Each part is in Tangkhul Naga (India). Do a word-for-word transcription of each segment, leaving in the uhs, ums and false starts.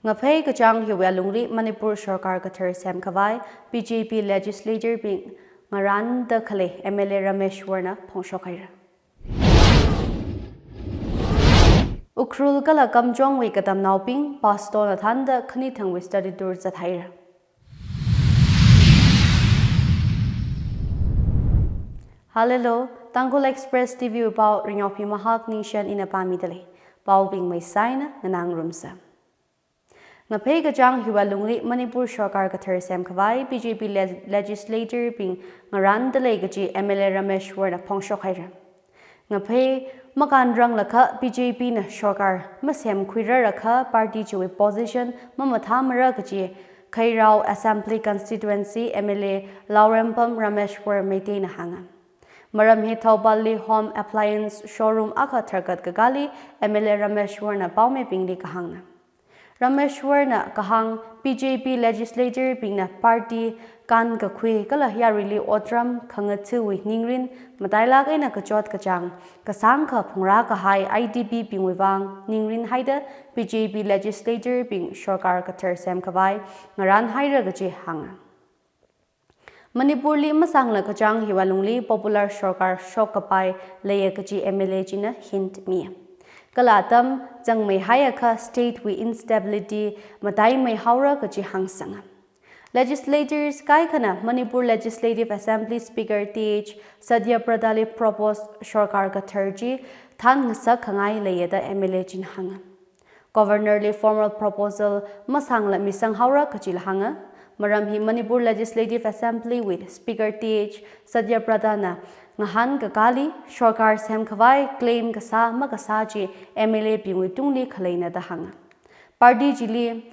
Ngaphei kachāng hiwui alungli Manipur sorkar kathar semkhavai B J P legislator bing ngarānda khalei M L A Rameshwar na phongshok haira. Ukhrul kala Kamjongwui katamnaobing PASTO na thānda khanithangwui study tour zathaira. Hallelujah, Tangkhul Express T V wui pao Ringyokpi Mahak Ningshen ina pāmidalei. Paobing maisaina nganāngarumsa. Ngaphei kachāng hiwui alungli Manipur sorkar kathar semkhavai B J P le-, legislator bing ngarānda lei kaji M L A Rameshwar na phongshok haira. Ngaphei makānranglakha B J P na sorkar masemkhuirarkha party chiwui position mamathāmara kaji Kheirao Assembly Constituency M L A Laurembam Rameshwar Meitei na hānga. Maram hi Thoubal li home appliance showroom akha tharkat kakāli M L A Rameshwar na paomibingli kahāngna. Rameshwar na kahāng B J P legislator bingna party kānkakhui kala yaruili otram khangathuwui ningrin matailāk eina kachot kachāng kasāngkha phungrā kahai I D P bingwui vang ningrin haida B J P legislator bing sorkar kathar semkhavai ngarān haira kaji hānga. Manipur li masāngla kachāng hiwui alungli popular sorkar shokkapai leiya kaji M L A china hint miya. Kala atam zangmei haiakha state wui instability mataimei haora kaji hāngsanga. Legislators kaikhana Manipur Legislative Assembly Speaker T H Satyabrata li propose sorkar kathar chi thānngasak khangai leiya da M L A china hānga. Governor li formal proposal masāngla misang haora kajila hānga. Maram hi Manipur Legislative Assembly wui Speaker T H Satyabrata na ngahān kakāli sorkar semkhavai claim kasā makasā chi M L A bingwui tungli khaleina da hānga. Party chili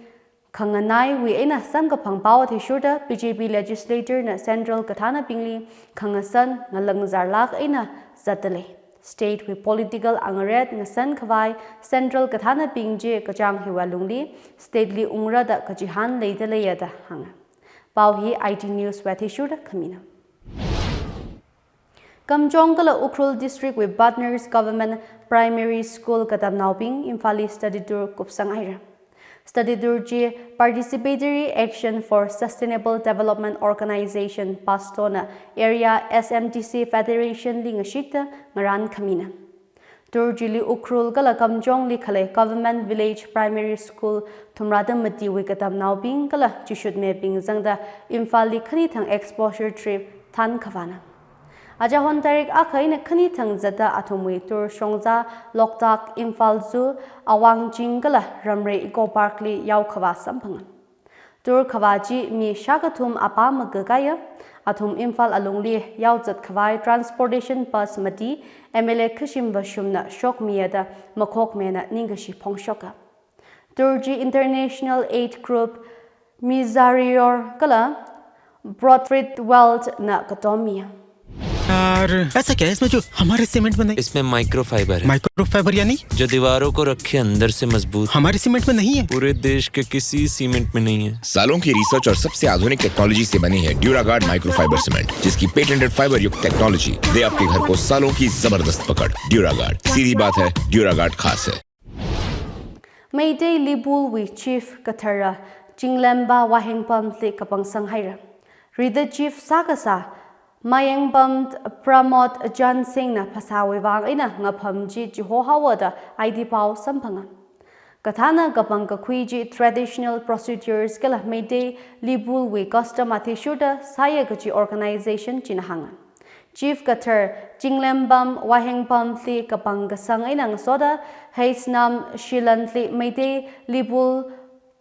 khanganaiwui eina samkaphang pao athishurda B J P legislator na central kathānabingli khangasan ngalangzarlāk eina zatdalei. State wui political angaret ngasankhavai central kathānabing chi kachāng hiwui alungli state li ungra da kachihān leidaleiya da hānga. Pao hi I T News wui athishurda khamina. Kamjong kala Ukhrul District wui Partners Government Primary School katamnaobing Imphal li study tour kupsang haira. Study tour chi Participatory Action for Sustainable Development Organization PASTO na Area S M T C Federation li ngashikta ngarān khamina. Tour chili Ukhrul kala Kamjong li khalei Government Village Primary School thumrada matiwui katamnaobing kala chishutmebing zangda Imphal li khanithang exposure trip thānkhavana. Achahon tarik akha eina khanithang zatda athumwui tour Shongza, Loktak, Imphal Zoo, Awangching kala Ramrei Eco Park li yaokhavā samphanga. Tour khavā chi mi shākathum apam makakaya, athum Imphal alungli yaozatkhavai transportation bus mati M L A Khashim Vashum na shokmiya da makhokmena ningkashi phongshoka. Tour chi International Aid Group, Mizarior kala Broadfried World na katommiya. यार, ऐसा क्या है इसमें जो हमारे सीमेंट में नहीं? इसमें माइक्रोफाइबर है। माइक्रोफाइबर यानी? जो दीवारों को रखे अंदर से मजबूत। हमारे सीमेंट में नहीं है। पूरे देश के किसी सीमेंट में नहीं है। सालों की रिसर्च और सबसे आधुनिक टेक्नोलॉजी से बनी है ड्यूरागार्ड माइक्रोफाइबर सीमेंट, जिसकी पेटेंटेड फाइबर युक्त टेक्नोलॉजी दे आपके घर को सालों की जबरदस्त पकड़। ड्यूरागार्ड, सीधी बात है, ड्यूरागार्ड खास है। Meitei Libul wui Chief kathara Chinglemba Wahengbam li kapangsang haira. Rida Chief sākasā Mayengbam Pramod John Singh na phasāwui vang eina ngapham chi chihohaowa da I T pao samphanga. Kathāna kapangkakhui chi traditional procedures kala Meitei Libul wui custom athishurda sāya kaji organization china hānga. Chief kathar Chinglemba Wahengbam li kapangkasang eina ngasoda Heisnam Shilan li Meitei Libul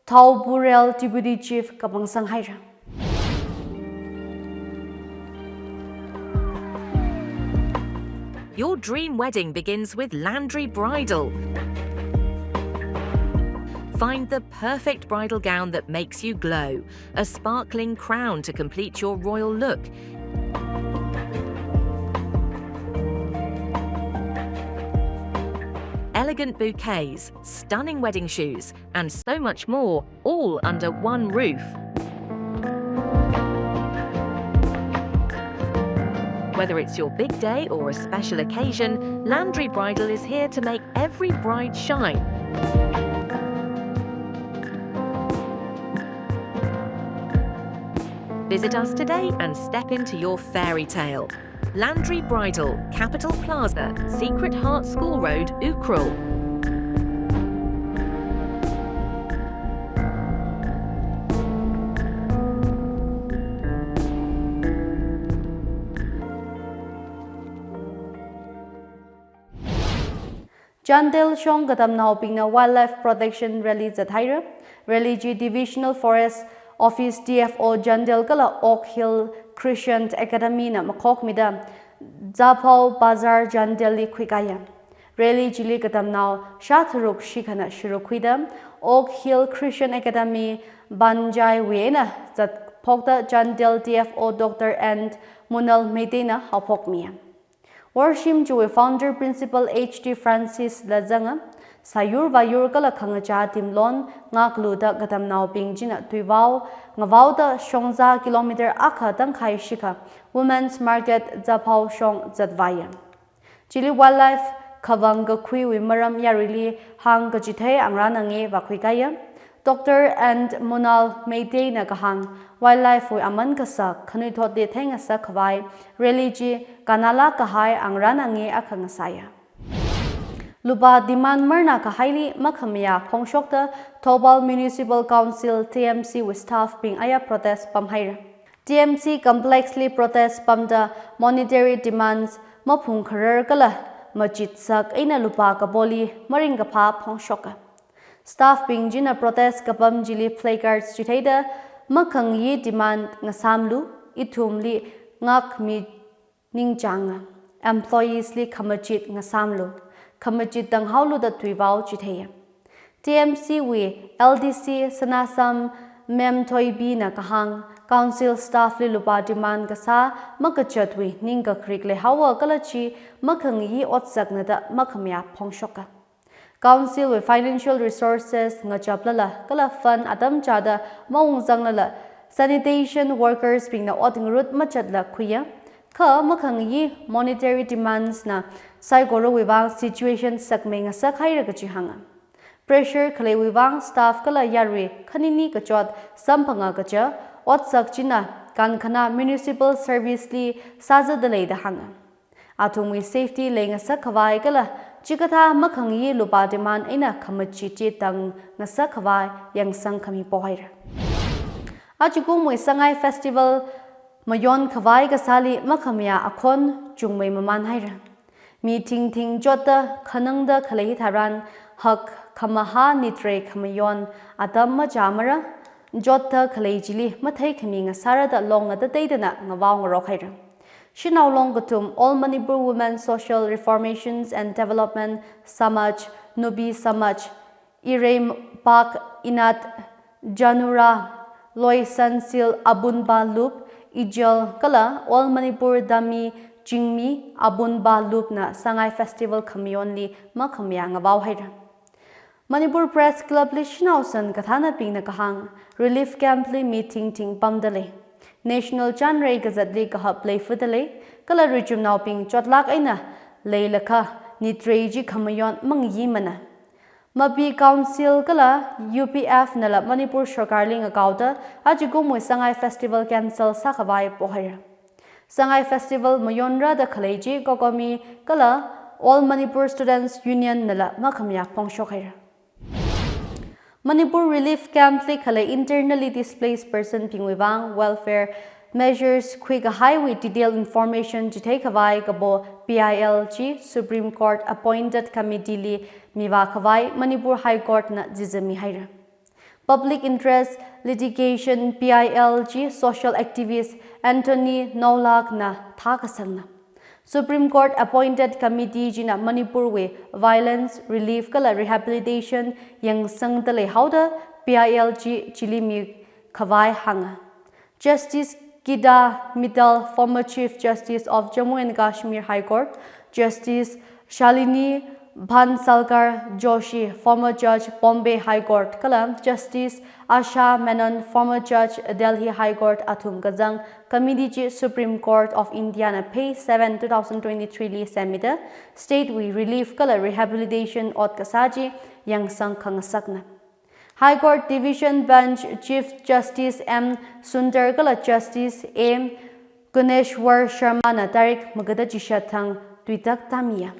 Thauburel Deputy Chief kapangsang haira. Your dream wedding begins with Landry Bridal. Find the perfect bridal gown that makes you glow, a sparkling crown to complete your royal look, elegant bouquets, stunning wedding shoes, and so much more, all under one roof. Whether it's your big day or a special occasion, Landry Bridal is here to make every bride shine. Visit us today and step into your fairy tale. Landry Bridal, Capital Plaza, Secret Heart School Road, Ukhrul. Chandel shong katamnaobingna Wildlife Protection Rally zathaira. Rally chi Divisional Forest Office D F O Chandel kala Oak Hill Christian Academy na makhokmida Zaphau Bazar Chandel li khuikaya. Rally chili katamnao shātharuk shikhana shurukhuida Oak Hill Christian Academy Banjai wui eina zatphokta Chandel D F O Doctor N Munal Meitei na haophokmiya. Worshim chiwui founder principal H D Francis la zanga, sāyur vāyur kala khangachā timlon ngakluda katamnaobing china tuivao ngavaoda shongza kilometer akha tangkhai shikha Women's Market Zaphau shong zatvāya. Chili wildlife khavang kakhuiwui maram yaruili hāngkachithei angrana nge vākhuikaya. Doctor N Munal Meitei na kahāng, wildlife wui aman kasak khanuithotli theingasak khavai rally chi kannalāk kahai angrana nge akha ngasāya. Lupā demand marna kahaili makhamayā phongshokta Thoubal Municipal Council T M C wui staff bing aya protest pamhaira. T M C complex li protest pamda monetary demands maphungkharar kala machitsak eina lupā kapoli maringkaphā phongshoka. Staff bing china protest kapam chili placards chitheida makhangayi demand ngasāmlu, ithumli ngakmi ningchānga, employees li khamachit ngasāmlu, khamachit tanghaolu da tuivao chitheiya. T M C wui L D C Sanasam Mem Thoibi na kahāng, council staff li lupā demand kasā makachatwui ningkakrik leihaowa kala chi makhangayi otsakna da makhamayā phongshoka. Council wui financial resources ngachaplala kala fund atam chāda maungzanglala sanitation workers bingna ot ngarut machatla khuiya. Kha makhangayi monetary demands na saikorawui vang situation sakmei ngasakhaira kachi hānga. Pressure khaleiwui vang staff kala yarui khanini kachot samphanga kaja otsak china kankhana municipal service li sāzada lei da hānga. Athumwui safety leingasak khavai kala chikathā makhangayi lupā demand eina khamachit chi tangngasak khavai yangsang khami pohaira. Achikumwui Sangai Festival mayon khavai kasāli makhamayā akhon chungmei mamānhaira. Mi thingthing chotta khanangda khalei tharan hak khamaha nitrei khamayon atam machāmara, chotta khalei chili matheikhami ngasārada long ngatateidana ngavao ngarokhaira. Shanao long kathum All Manipur Women Social Reformations and Development Samaj, Nupi Samaj, Irei Pak Inat Janura, Loisansil Abunba Lup, Ijel kala All Manipur Dami Chingmi Abunba Lupna Sangai Festival khamayonli makhamayā ngavaohaira. Manipur Press Club li shanao san kathānabingna kahāng, relief camp li mi thingthing pamda lei. National chanrei kazatli kahap leifada lei, kala richumnaobing chotlāk eina leilakha nitrei chi khamayon mangayimana. Mapi Council kala U P F nala Manipur Sarkarli ngakaoda achikumwui Sangai Festival cancel sākhavai pohaira. Sangai Festival mayonra da khalei chi COCOMI kala All Manipur Students Union nala makhamayā phongshokhaira. Manipur relief camp li khalei internally displaced person bingwui vang welfare measures khuikahaiwui detail information chitheikhavai kapo P I L chi Supreme Court appointed committee li mivākhavai Manipur High Court na jizamihaira. Public Interest Litigation P I L chi social activist Anthony Naulak na thākasangna. Supreme Court appointed committee china Manipur wui violence relief kala rehabilitation yangsangda leihaoda P I L chi chili mikhavai hānga. Justice Kida Mittal, former Chief Justice of Jammu and Kashmir High Court, Justice Shalini Bhansalkar Joshi, former Judge, Bombay High Court, kala Justice Asha Menon, former Judge, Delhi High Court, athum kazang committee chi Supreme Court of India na May seven, two thousand twenty-three li semida state wui relief kala rehabilitation ot kasā chi yangsang khangasakna. High Court Division Bench Chief Justice M Sundar kala Justice A Guneshwar Sharma na tarik magada chishat thang tuitak tāmiya.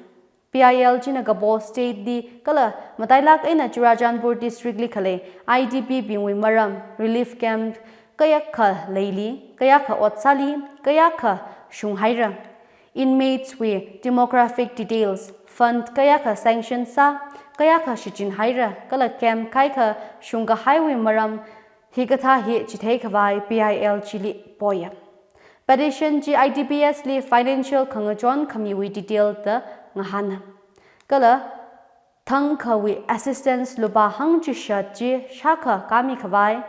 P I L china kapo state li kala matailak eina Churachandpur district li khalei I D P bingwui maram relief camp kayākha leili, kayākha ot sāli, kayākha shunghaira, inmates wui demographic details, fund kayākha sanction sā, kayākha shichinhaira, kala camp kaikha shungkahaiwui maram hikathā hi chitheikhavai P I L chili poya. Petition chi I D Ps li financial khangachon khamiwui detail da ngahāna. Kala thangkhawui assistance lupā hangchishat chi shākha kāmikhavai,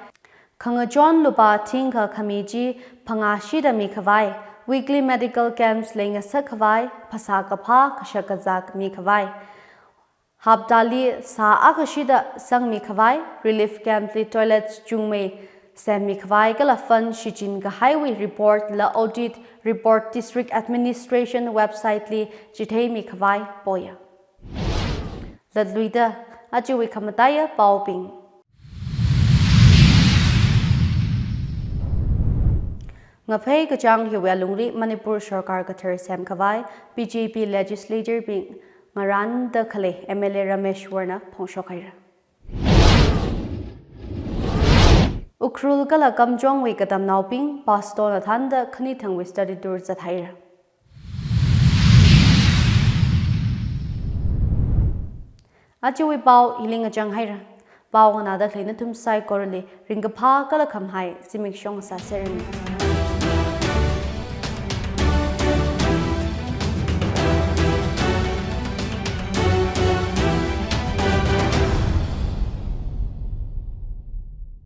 khangachon lupā thingkha khami chi phangā shida mikhavai, weekly medical camps leingasakkhavai phasā kaphā kashak kazak mikhavai, haptali sā akha shida sangmikhavai, relief camp li toilets chungmei semmikhavai, kala fund shichinkahaiwui report la audit report district administration website li chitheimikhavai poya. Latluida, ajawui khamataiya paobing. Ngaphei kachāng hiwui alungli Manipur sorkar kathar semkhavai B J P legislator bing ngarānda khalei M L A Rameshwar na phongshokhaira. Ukhrul kala Kamjongwui katamnaobing pastor na thānda khanithangwui study tour zathaira. Ajawui pao hili ngachanghaira. Pao nganāda khalei nathum saikorali ringkaphā kala khamahai zimiksho sāseranu.